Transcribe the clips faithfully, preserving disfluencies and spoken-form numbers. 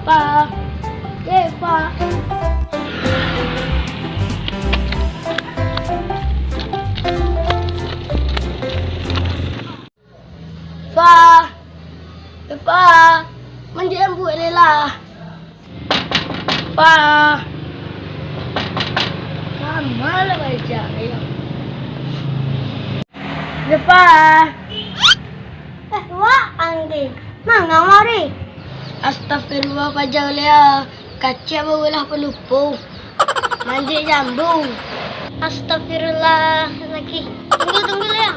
Fa. Ye, Fa. Fa. Fa. Manjek ambuak lela. Fa. Kama lah bajak, yo. Fa. Eh, wak, anggi. Manga mari. Astagfirullah, paja lela. Kacek barulah palupo. Manjek jambu. Astagfirullah, lagi. Tunggu, tunggu, Lea.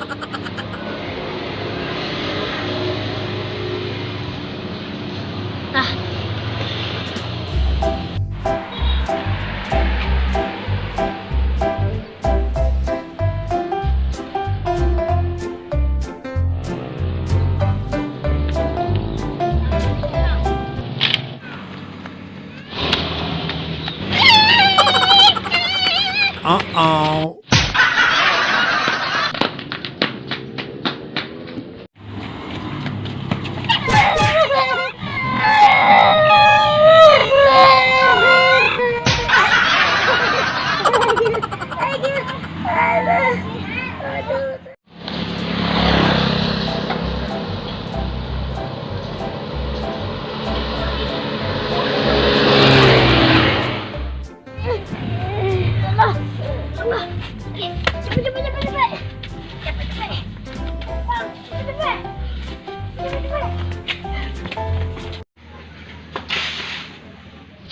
Nah. Uh-oh.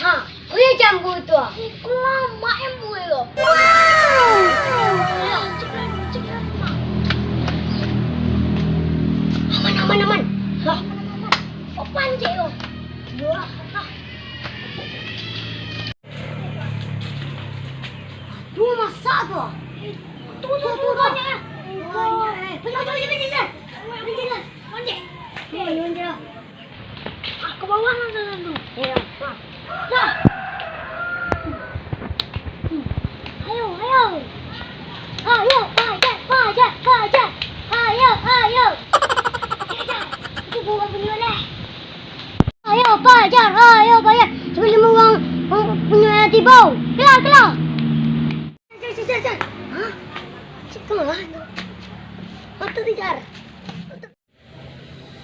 Ha, kuya jambu tu ah. Ih, kok lamak jambu tu. Wow. Aman, aman, aman. Lah. Aman, aman, aman. Kok panjek tu? Dua. Ah. Tu masak tu ah. Tu, tu, tu, tu, tu. Banyak, eh. Banyak, eh. Banyak, banyak, banyak, banyak. Banyak, banyak. Panjek. Panjek. Aku bawa lah dalam tu. Iyo. Dah. Ayo, ayo. Ayo, pajar, pajar, pajar. Ayo, ayo. Itu buah bunyi oleh. Ayo, pajar, ayo, pajar. Sebelum urang, urang punyo ayah tibo. Keluar, keluar. Jar, jar, jar, jar. Hah? Cik, kemana? Mata tu, Jar.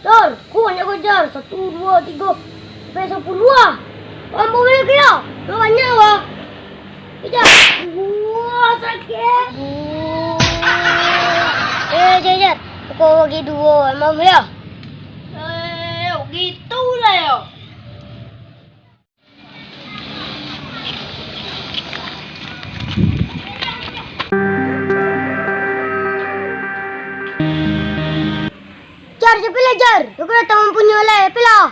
Jar, kuat nyo ko, Jar. Satu, dua, tigo, sampai sapuluah ah. Ambo banyak kilo. Lo banyak, wah. Jar. Wah, sakik. Eh, Jar, Jar. Ko bagi duo, ambo yo. Eh, gitu lah yo. Jar, cepat lah, Jar. Aku dah tak mampunyai lah, cepat lah.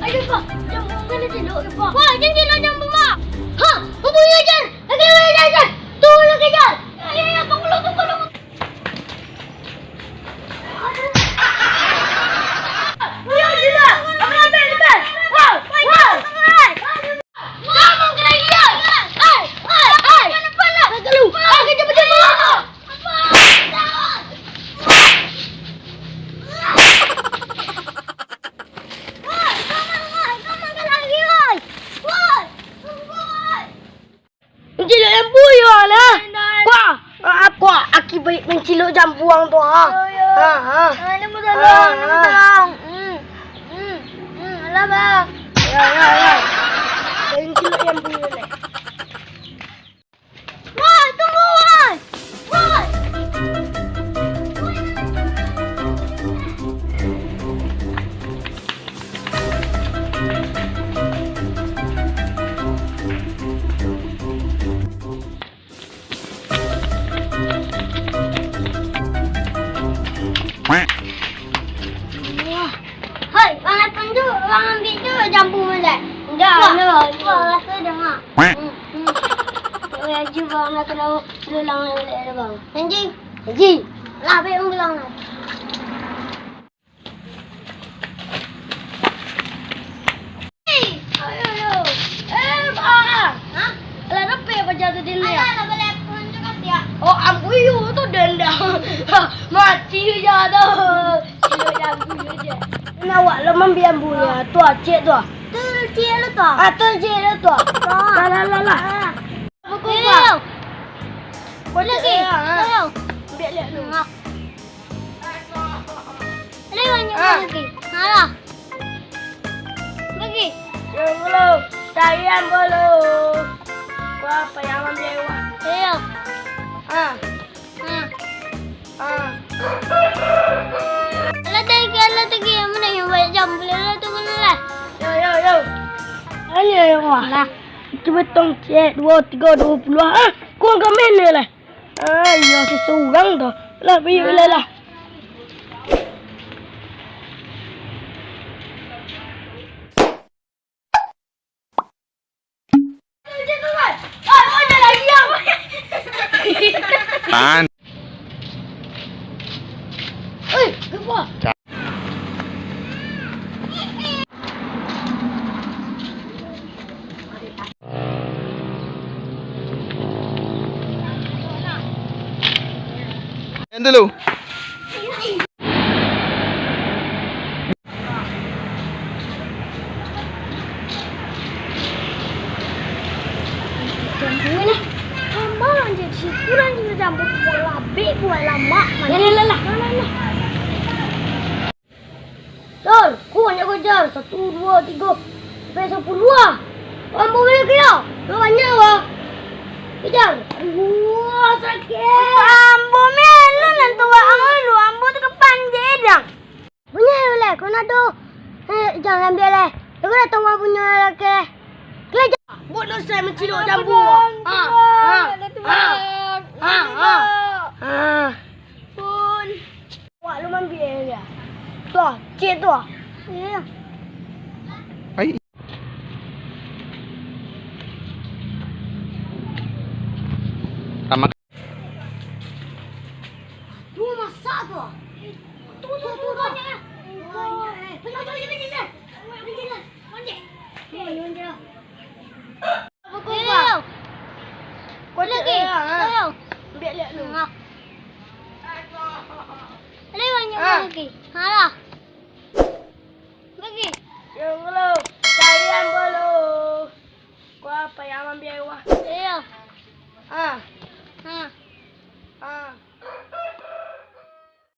Ayo, Pak. Jangan, jangan cilok, Pak. Wah, jangan cilok, jangan, Pak. Ha, mampunyai, Jar. Lagi, lagi, Jar, Jar. Tunggu lagi, Jar. Ya, ya, ya, tunggu, tunggu, tunggu. Mancilok jambu yo lah. Wah, aku aki baik mancilok jambu ang tu ha. Ha, ha. Ah, ni mau tolong, ni mau tolong. Hmm. Hmm. Hmm. Alah, Bang. Ya, ya, ya. Mancilok jambu yo lah. Woi, tunggu, woi. Woi. Hoi, bang Hasan tu, bang ambiak tu jambu malai. Indak, wah, indak, wah, indak. Raso dah, Mak. Hmm, hmm. Oi, aju bang nak kena lulang malai, bang. Janji. Janji. Lah, ambiak pulang lah. Ayo, ayo. Eh, Bang. Hah? Lah, dapek paja tu di lia. Alah, lah, balai pun tu kasih ya. Oh, ambuyu tu dendam. Mati je tu. Iyo, ambuyu je. Awak lo mambiak ambo ya, tu ah, ciek tu ah. Tu ciek lo tu ah. Ah, tu ciek lo tu ah. Lah, lah, lah, lah. Apo kau buat? Yo. Kau lagi. Yo. Ambiak liak lu. Nah. Ada banyak lagi. Alah. Bagi. Yo, bulu. Sayang bulu. Wah, apa yang ambil wah? Iyo. Ah. Ah. Ah. Alah, tadi, alah, tadi. Mana yang banyak jambu? Alah, tu mana lah? Yo, yo, yo. Ayo, yo, wah. Lah. Itu betong, ciek, dua, tiga, dua puluh. Ah, kurang ke mana lah? Ah, iyo, seseorang tu. Lah, pergi lah, lah. Pan. Oi, keluar. Yang dulu. Jambu ni. Aman je, situ lah je jambu buah labik, buah lamak. Mana? Lah, lah, lah. Lah, lah, lah. Jar, kau banyak kau, Jar. Satu, dua, tiga, sampai sapuluah ah. Ambo banyak kau, yo. Lah banyak, wah. Kejar. Aduh, sakik. Ambo melu nan tu, wah. Ambo tu kapan je, dang. Punyo lah, kau nak tu. Eh, jangan ambiak lah. Aku dah tahu punyo lah, ke. Kejar. Buat dosa mancilok jambu. Ha, ha, ha, ha, ha. Pun. Awak lu mambiak dia. Tu ah, ciek tu ah. Iyo. Ai. Tamak. Tu masak tu ah. Tu, tu, tu, banyak ah. Banyak, eh. Banyak, banyak, banyak, banyak. Banyak, banyak. Apo kau buat? Kau lagi. Ambiak liak lu. Lah banyak lagi. Alah. Bagi. Yang dulu. Sayang bulu. Kau apa yang ambiak wah? Iyo. Ah.